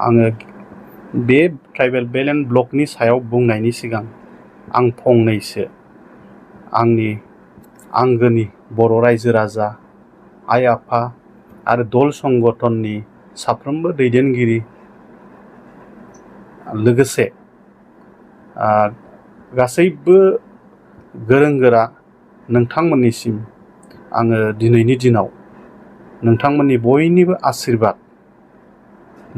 आङो बे ट्राइबेल बेलेन्ड ब्लकनि सायाव बुंनायनि सिगां आं फंनैसो आंनि आंगोनि बर' रायजो राजा आइ आफा आरो दल संगठननि साफ्रोमबो दैदेनगिरि लोगोसे गासैबो गोरों गोरा नोंथांमोननिसिम आङो दिनैनि दिनाव नोंथांमोननि बयनिबो आशीर्बाद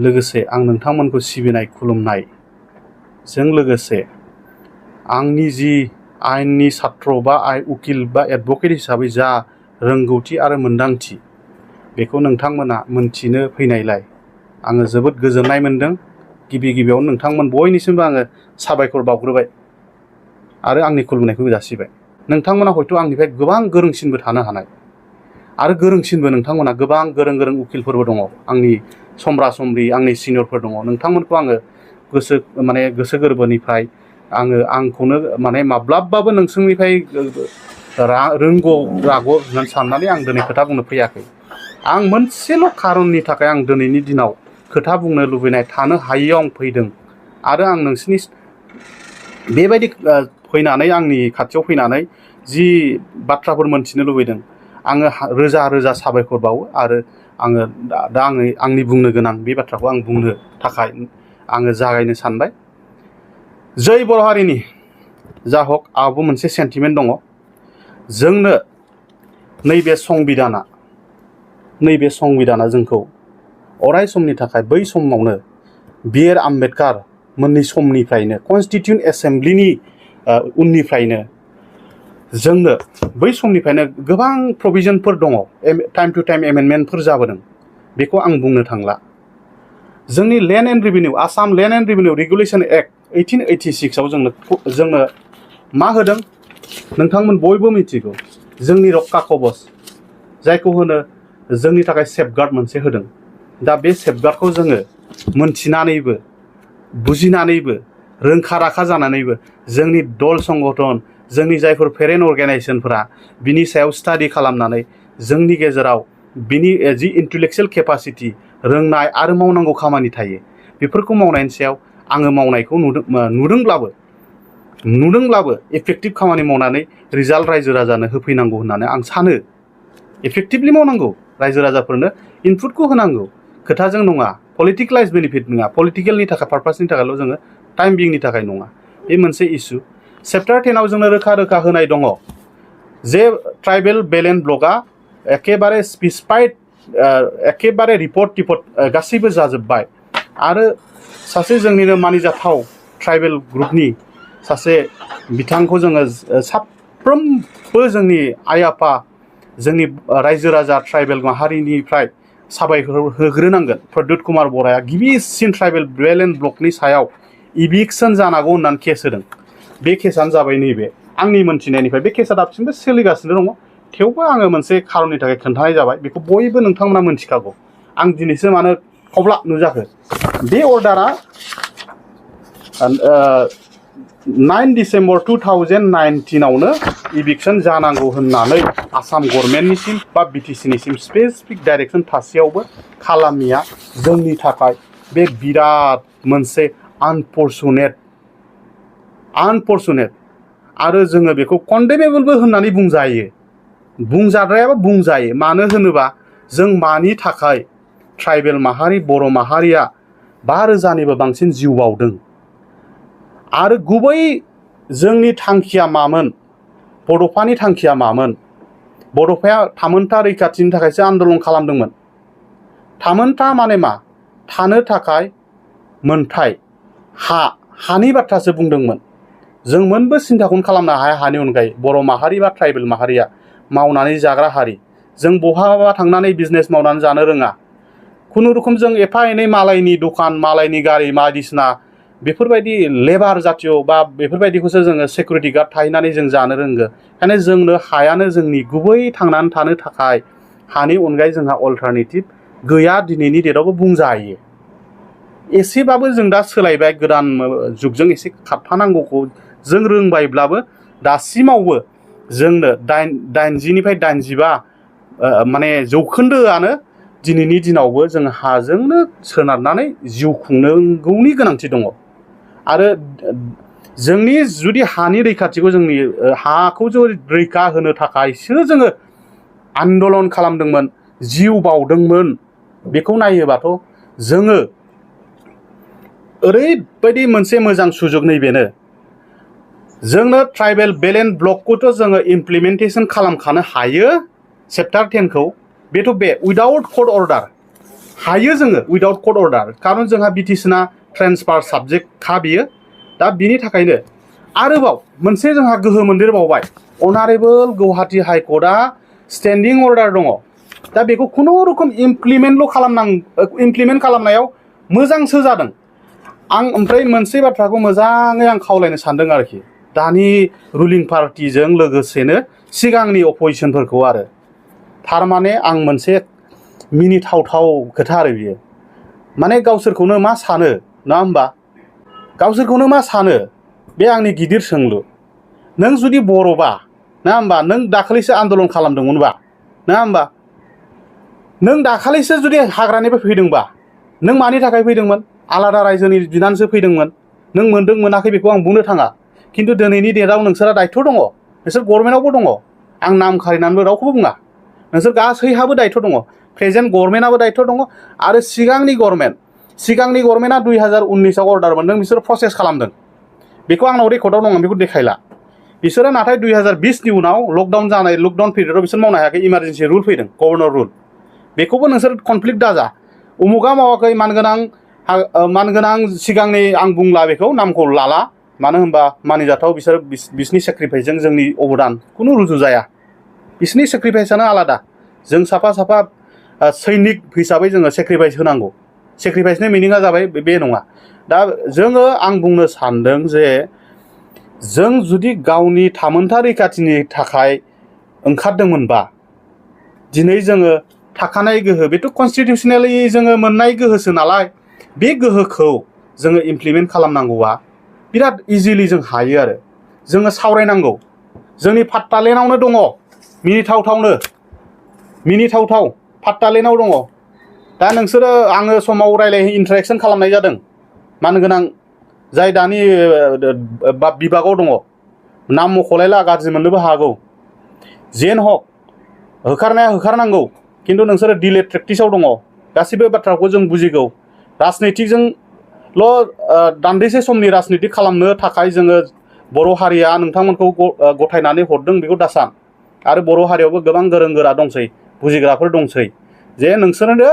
लोगोसे आं नोंथांमोनखौ सिबिनाय खुलुमनायजों लोगोसे आंनि जि आयेननि छात्र बा उकिल बा एडभकेट हिसाबै जा रोंगौथि आरो मोन्दांथि बेखौ नोंथांमोना मोनथिनो फैनायलाय आङो जोबोद गोजोननाय मोनदों। गिबियावनो नोंथांमोन बयनिसिमबो आङो साबायखर बावग्रोबाय आरो आंनि खुलुमनायखौ जासिबाय। नोंथांमोना हयथ' आंनिफ्राय गोबां गोरोंसिनबो थानो हानाय आरो गोरोंसिनबो नोंथांमोना गोबां गोरों उकिलफोरबो दङ, आंनि समब्रा समब्रि आंनि सिनियरफोर दङ। नोंथांमोनखौ आङो गोसो गोरबोनिफ्राय आंखौनो माब्लाबाबो नोंसोरनिफ्राय रोंगौ रागौ होननानै साननानै आं दिनै खोथा बुंनो फैयाखै। आं मोनसेल' खारननि थाखाय आं दिनैनि दिनाव खोथा बुंनो लुबैनाय थानो हायैयाव आं फैदों आरो आं नोंसिनि बेबायदि फैनानै आंनि खाथियाव फैनानै जि बाथ्राफोर मोनथिनो लुबैदों आङो रोजा रोजा साबायखर बावो आरो आङो दा आंनि बुंनो गोनां बे बाथ्राखौ आं बुंनो थाखाय आङो जागायनो सानबाय। जै बर' हारिनि जा हक आंहाबो मोनसे सेन्टिमेन्ट दङ। जोंनो नैबे संबिधाना जोंखौ अराय समनि थाखाय बै समावनो बि.आर. आम्बेडकार मोननि समनिफ्रायनो कनस्टिटिउन्ट एसेम्ब्लिनि उननिफ्रायनो जोंनो बै समनिफ्रायनो गोबां प्रभिजनफोर दङ, टाइम टु टाइम एमेन्डमेन्टफोर जाबोदों। बेखौ आं बुंनो थांला। जोंनि land and revenue Assam land and revenue regulation act 1886 जोंनो मा होदों नोंथांमोन बयबो मिथिगौ। जोंनि रक्षा कवच जायखौ होनो जोंनि थाखाय सेफगार्ड मोनसे होदों। दा बे सेफगार्डखौ जोङो मोनथिनानैबो बुजिनानैबो रोंखा राखा जानानैबो जोंनि दल संगठन जोंनि जायफोर पेरेन्ट अर्गेनाइजेसनफोरा बिनि सायाव स्टाडि खालामनानै जोंनि गेजेराव बिनि जि इन्टेलेक्सुयेल केपासिटि रोंनाय आरो मावनांगौ खामानि थायो बेफोरखौ मावनायनि सायाव आङो मावनायखौ नुदोंब्लाबो इफेक्टिभ खामानि मावनानै रिजाल्ट रायजो राजानो होफैनांगौ होननानै आं सानो। इफेक्टिभलि मावनांगौ, रायजो राजाफोरनो इनपुटखौ होनांगौ, खोथाजों नङा, पलिटिकेलाइज बेनिफिट नङा, पलिटिकेलनि थाखाय पारपासनि थाखायल' जोङो टाइम बिंनि थाखाय नङा। बे मोनसे इस्यु। चेप्टार 10 आव जोंनो रोखा रोखा होनाय दङ जे ट्राइबेल बेलेन्ड ब्लकआ एखेबारे स्पेसिफाइड एखेबारे रिपर्ट गासैबो जाजोब्बाय आरो सासे जोंनिनो मानिजाथाव ट्राइबेल ग्रुपनि सासे बिथांखौ जोङो साफ्रोमबो जोंनि आइ आफा जोंनि रायजो राजा ट्राइबेल माहारिनिफ्राय साबायखर होग्रोनांगोन। प्रद्युत कुमार बराया गिबिसिन ट्राइबेल बेलेन्ड ब्लकनि सायाव इभिक्सन जानांगौ होननानै केस होदों। बे केसानो जाबाय नैबे आंनि मोनथिनायनिफ्राय बे केसा दासिमबो सोलिगासिनो दङ। थेवबो आङो मोनसे खारननि थाखाय खोन्थानाय जाबाय, बेखौ बयबो नोंथांमोना मोनथिखागौ। आं दिनैसो मानो खब्ला नुजाखो। बे अर्डारा 9 डिसेम्बर 2019 आवनो इभिक्सन जानांगौ होननानै आसाम गभर्नमेन्टनिसिम बा बिटिसिनिसिम स्पेसिफिक डाइरेक्सन थासेयावबो खालामिया जोंनि थाखाय बे बिराद मोनसे आनफर्चुनेट आरो जोङो बेखौ कन्डेमेबलबो होननानै बुंजाद्रायाबा बुंजायो। मानो होनोबा जों मानि थाखाय ट्राइबेल माहारि बर' माहारिया 5,000निबो बांसिन जिउ बावदों आरो गुबै जोंनि थांखिया मामोन, बड'फानि थांखिया मामोन। बड'फाया थामोनथा रैखाथिनि थाखायसो आन्दलन खालामदोंमोन। थामोनथा माने मा? थानो थाखाय मोनथाय हानि बाथ्रासो बुंदोंमोन। जों मोनबो सिन्थाखौनो खालामनो हाया हानि अनगायै। बर' माहारि बा ट्राइबेल माहारिया मावनानै जाग्रा हारि। जों बहाबा थांनानै बिजनेस मावनानै जानो रोङा। खुनुरुखुम जों एफा एनै मालायनि दखान मालायनि गारि बायदिसिना बेफोरबायदि लेबार जातिय बा बेफोरबायदिखौसो जोङो सिकिउरिटि गार्ड थाहैनानै जों जानो रोंगो। ओंखायनो जोंनो हायानो जोंनि गुबै थांनानै थानो थाखाय हानि अनगायै जोंहा अल्टारनेटिभ गैया दिनैनि डेटआवबो बुंजायो। एसेबाबो जों दा सोलायबाय, गोदान जुगजों एसे खारफानांगौखौ जों रोंबायब्लाबो दासिमावबो जोंनो 80निफ्राय 85 माने जौखोन्दोआनो दिनैनि दिनावबो जों हाजोंनो सोनारनानै जिउ खुंनांगौनि गोनांथि दङ आरो जोंनि जुदि हानि रैखाथिखौ जोंनि हाखौ जों रैखा होनो थाखायसो जोङो आन्दलन खालामदोंमोन जिउ बाउदोंमोन बेखौ नायोबाथ' जोङो ओरैबायदि मोनसे मोजां सुजुग नैबेनो जोंनो ट्राइबेल बेलेन्स ब्लकखौथ' जोङो इमप्लिमेन्टेसन खालामखानो हायो चेप्टार 10 खौ बेथ' बे उइदाउट कर्ट अर्डार हायो जोङो उइदाउट कर्ट अर्डार खारन जोंहा बिटिसिना ट्रेन्सफार साबजेक्टखा बियो दा बिनि थाखायनो आरोबाव मोनसे जोंहा गोहो मोनदेरबावबाय अनारेबल गुवाहाटी हाइकर्टआ स्टेन्डिं अर्डार दङ दा बेखौ खुनुरुखुम इमप्लिमेन्ट खालामनायाव मोजांसो जादों आं ओमफ्राय मोनसे बाथ्राखौ मोजाङै आं खावलायनो सानदों आरोखि दानि रुलिं पार्टिजों लोगोसेनो सिगांनि अपोजिसनफोरखौ आरो थारमाने आं मोनसे मिनिथावथाव खोथा आरो बियो माने गावसोरखौनो मा सानो नङा होमबा गावसोरखौनो मा सानो बे आंनि गिदिर सोंलु नों जुदि बर'बा नङा होमबा नों दाखालिसो आन्दलन खालामदोंमोनबा नङा होमबा नों दाखालिसो जुदि हाग्रानिफ्राय फैदोंबा नों मानि थाखाय फैदोंमोन आलादा रायजोनि बिनानैसो फैदोंमोन नों मोनदों मोनाखै बेखौ आं बुंनो थाङा खिन्थु दिनैनि डेटआव नोंसोरा दायथ' दङ नोंसोर गभर्नमेन्टआवबो दङ आं नाम खारिनानैबो रावखौबो बुङा नोंसोर गासैहाबो दायथ' दङ प्रेजेन्ट गभर्नमेन्टआबो दायथ' दङ आरो सिगांनि गभर्नमेन्टआ 2019आव अर्डार मोनदों बिसोर प्रसेस खालामदों बेखौ आंनाव रेकर्डआव दङ बेखौ देखायला बिसोरो नाथाय 2020नि उनाव लकडाउन पिरियडआव बिसोर मावनो हायाखै इमारजेन्सि रुल फैदों गभर्नर रुल बेखौबो नोंसोर कनफ्लिक्ट दाजा उमुगा मावाखै मानगोनां सिगांनि आं बुंला बेखौ नामखौ लाला मानो होनबा मानिजाथाव बिसोरनि सेक्रिफाइसजों जोंनि अबदान खुनु रुजु जाया बिसोरनि सेक्रिफाइसआनो आलादा जों साफा सैनिक हिसाबै जोङो सेक्रिफाइस होनांगौ सेक्रिफाइसनि मिनिङा जाबाय बे नङा दा आं बुंनो सानदों जे जों जुदि गावनि थामोनथा रैखाथिनि थाखाय ओंखारदोंमोनबा दिनै जोङो थाखानाय गोहो बेथ' कनस्टिटिउसनेलि जोङो मोननाय गोहोसो नालाय बे गोहोखौ जोङो इमप्लिमेन्ट खालामनांगौआ बिराद इजिलि जों हायो आरो जोङो सावरायनांगौ जोंनि पाट्टालेण्डआवनो दङ मिनिथावथाव पाट्टालेण्डआव दङ दा नोंसोरो आङो समाव इन्टारेक्सन खालामनाय जादों मानगोनां जाय दानि बिभागाव दङ नाम मख'लायला गाज्रि मोननोबो हागौ जेन हक होखारनांगौ खिन्थु नोंसोरो डिलेड प्रेक्टिसाव दङ गासैबो बाथ्राखौ जों बुजिगौ राजनितिकजोंल' दान्दिसे समनि राजनितिक खालामनो थाखाय जोङो बर' हारिया नोंथांमोनखौ गथायनानै हरदों बेखौ दासान आरो बर' हारियावबो गोबां गोरों गोरा दंसै बुजिग्राफोर दंसै जे नोंसोरनो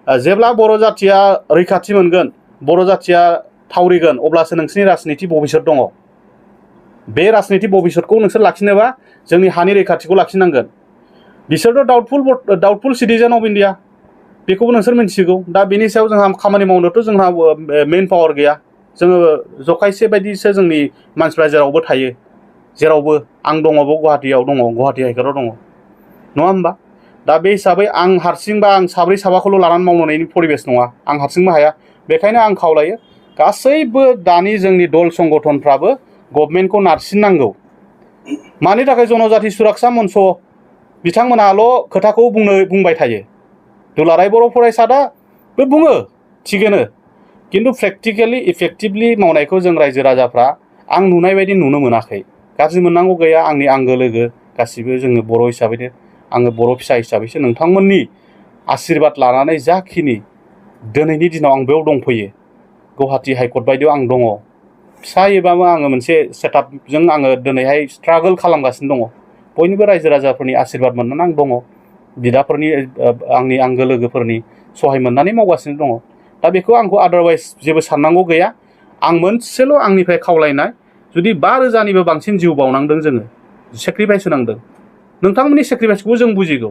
जेब्ला बर' जाथिया रैखाथि मोनगोन बर' जाथिया थावरिगोन अब्लासो नोंसोरनि राजनिति भबिसत दङ बे राजनिति भबिसतखौ नोंसोर लाखिनोबा जोंनि हानि रैखाथिखौ लाखिनांगोन बिसोरथ' डाउटफुल सिटिजेन अफ इन्डिया बेखौबो नोंसोर मिन्थिगौ दा बेनि सायाव जोंहा खामानि मावनोथ' जोंहा मेइन पावार गैया जोङो जखायसे बायदिसो जोंनि मानसिफ्रा जेरावबो थायो जेरावबो आं दङबो गुवाहाटीयाव दङ गुवाहाटी हाइकर्टआव दङ नङा होमबा दा बे हिसाबै आं हारसिंबा आं साब्रै साबाखौल' लानानै मावनायनि परिबेस नङा आं हारसिंबो हाया बेखायनो आं खावलायो गासैबो दानि जोंनि दल संगठनफ्राबो गभर्नमेन्टखौ नारसिननांगौ मानि थाखाय जनजाति सुरक्षा मन्च बिथांमोनाल' खोथाखौ बुंबाय थायो दुलाराय बर' फरायसादाबो बुङो थिगैनो खिन्थु प्रेक्टिकेलि इफेक्टिभलि मावनायखौ जों रायजो राजाफ्रा आं नुनाय बायदि नुनो मोनाखै गाज्रि मोननांगौ गैया आंनि आंगो लोगो गासिबो जोङो बर' हिसाबैनो आङो बर' फिसा हिसाबैसो नोंथांमोननि आशीर्बाद लानानै जाखिनि दिनैनि दिनाव आं बेयाव दंफैयो गुवाहाटी हाइकर्ट बायदियाव आं दङ फिसायैबाबो आङो मोनसे सेटआपजों आङो दिनैहाय स्ट्रागोल खालामगासिनो दङ बयनिबो रायजो राजाफोरनि आशीर्बाद मोननानै आं दङ बिदाफोरनि आंनि आंगो लोगोफोरनि सहाय मोननानै मावगासिनो दङ दा बेखौ आंखौ आदारवाइज जेबो साननांगौ गैया आं मोनसेल' आंनिफ्राय खावलायनाय जुदि 5,000निबो बांसिन जिउ बावनांदों जोङो सेक्रिफाइस होनांदों नोंथांमोननि सेक्रिफाइसखौबो जों बुजिगौ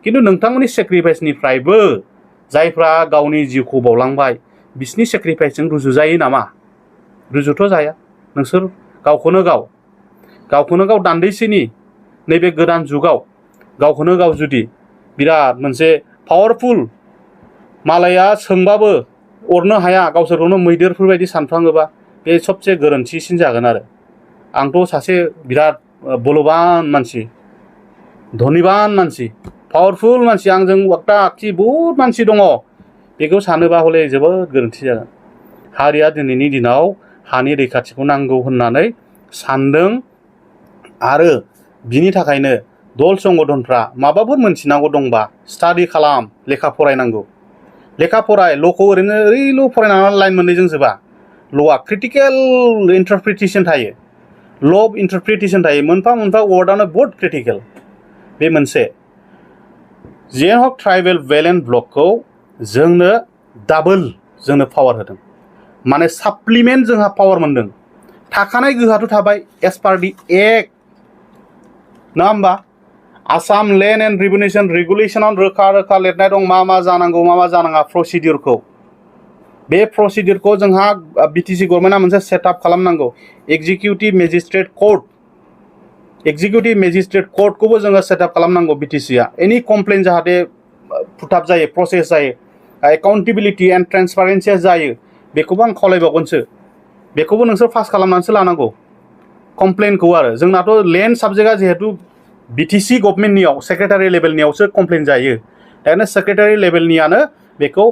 खिन्थु नोंथांमोननि सेक्रिफाइसनिफ्रायबो जायफ्रा गावनि जिउखौ बावलांबाय बिसिनि सेक्रिफाइसजों रुजुजायो नामा रुजुथ' जाया नोंसोर गावखौनो गाव दान्दैसेनि नैबे गोदान जुगाव गावखौनो गाव जुदि बिराद मोनसे पावारफुल मालाया सोंबाबो अरनो हाया गावसोरखौनो मैदेरफोरबायदि सानफ्लाङोबा बे सबसे गोरोन्थिसिन जागोन आरो आंथ' सासे बिराद बलबान मानसि धनिबान मानसि पावारफुल मानसि आंजों वाक्ता आखि बहुत मानसि दङ बेखौ सानोबा हले जोबोद गोरोन्थि जागोन हारिया दिनैनि दिनाव हानि रैखाथिखौ नांगौ होननानै सानदों आरो बिनि थाखायनो दल संगठनफ्रा माबाफोर मोनथिनांगौ दंबा स्टाडि खालाम लेखा फरायनांगौ लेखा फराय ल'खौ ओरैल' फरायनानै लाइन मोननैजों जोबा ल'आ क्रिटिकेल इन्टारप्रिटेसन थायो ल' अफ इन्टारप्रिटेसन थायो मोनफा मोनफा वार्डआनो बहुत क्रिटिकेल बे मोनसे जेन हक ट्राइबेल बेलेन्स ब्लकखौ जोंनो डाबल जोंनो पावार होदों माने साप्लिमेन्ट जोंहा पावार मोनदों थाखानाय गोहोआथ' थाबाय एस पार दि एक्ट नङा होमबा आसाम लेन्ड एन्ड रेगुलेसनाव रोखा रोखा लिरनाय दं मा जानांगौ मा जानाङा प्रसिडिउरखौ बे प्रसिडिउरखौ जोंहा बिटिसि गभर्नमेन्टआ मोनसे सेटआप खालामनांगौ एक्जिकिउटिभ मेजिस्ट्रेट कर्टखौबो जोङो सेटआप खालामनांगौ बिटिसिआ एनि कमप्लेन जाहाथे फुटाब जायो प्रसेस जायो एकाउन्टेबिलिटि एन्ड ट्रेन्सपारेन्सिया जायो बेखौबो आं खावलायबावगोनसो बेखौबो नोंसोर पास खालामनानैसो लानांगौ कमप्लेनखौ आरो जोंनाथ' लेन्ड साबजेक्टआ जिहेतु बिटिसि गभर्नमेन्टनियाव सेक्रेटारि लेभेलनियावसो कमप्लेन जायो दानो सेक्रेटारि लेभेलनियानो बेखौ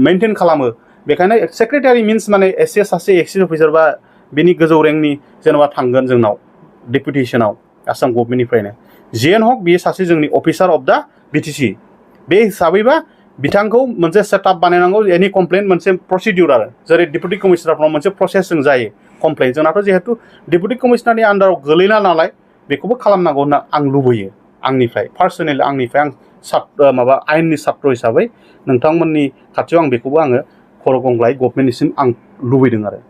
मेनटेन खालामो बेखायनो सेक्रेटारि मिन्स माने एसे सासे एक्सिस अफिसार बा बिनि गोजौ रेंकनि जेनेबा थांगोन जोंनाव डेपुटेसनाव आसाम गभर्नमेन्टनिफ्रायनो जिएन हक बियो सासे जोंनि अफिसार अफ दा बिटिसि बे हिसाबैबा बिथांखौ मोनसे सेटआप बानायनांगौ एनि कमप्लेन मोनसे प्रसिडिउर आरो जेरै डेपुटि कमिशनारफ्राव मोनसे प्रसेसजों जायो कमप्लेन जोंनाथ' जिहेतु डेपुटि कमिशनारनि आन्डाराव गोलैना नालाय बेखौबो खालामनांगौ होनना आं लुबैयो आंनिफ्राय पार्सनेलि आंनिफ्राय आं माबा आयेननि छात्र हिसाबै नोंथांमोननि खाथियाव आं बेखौबो आङो खर' गंग्लाय गभर्नमेन्टनिसिम आं लुबैदों आरो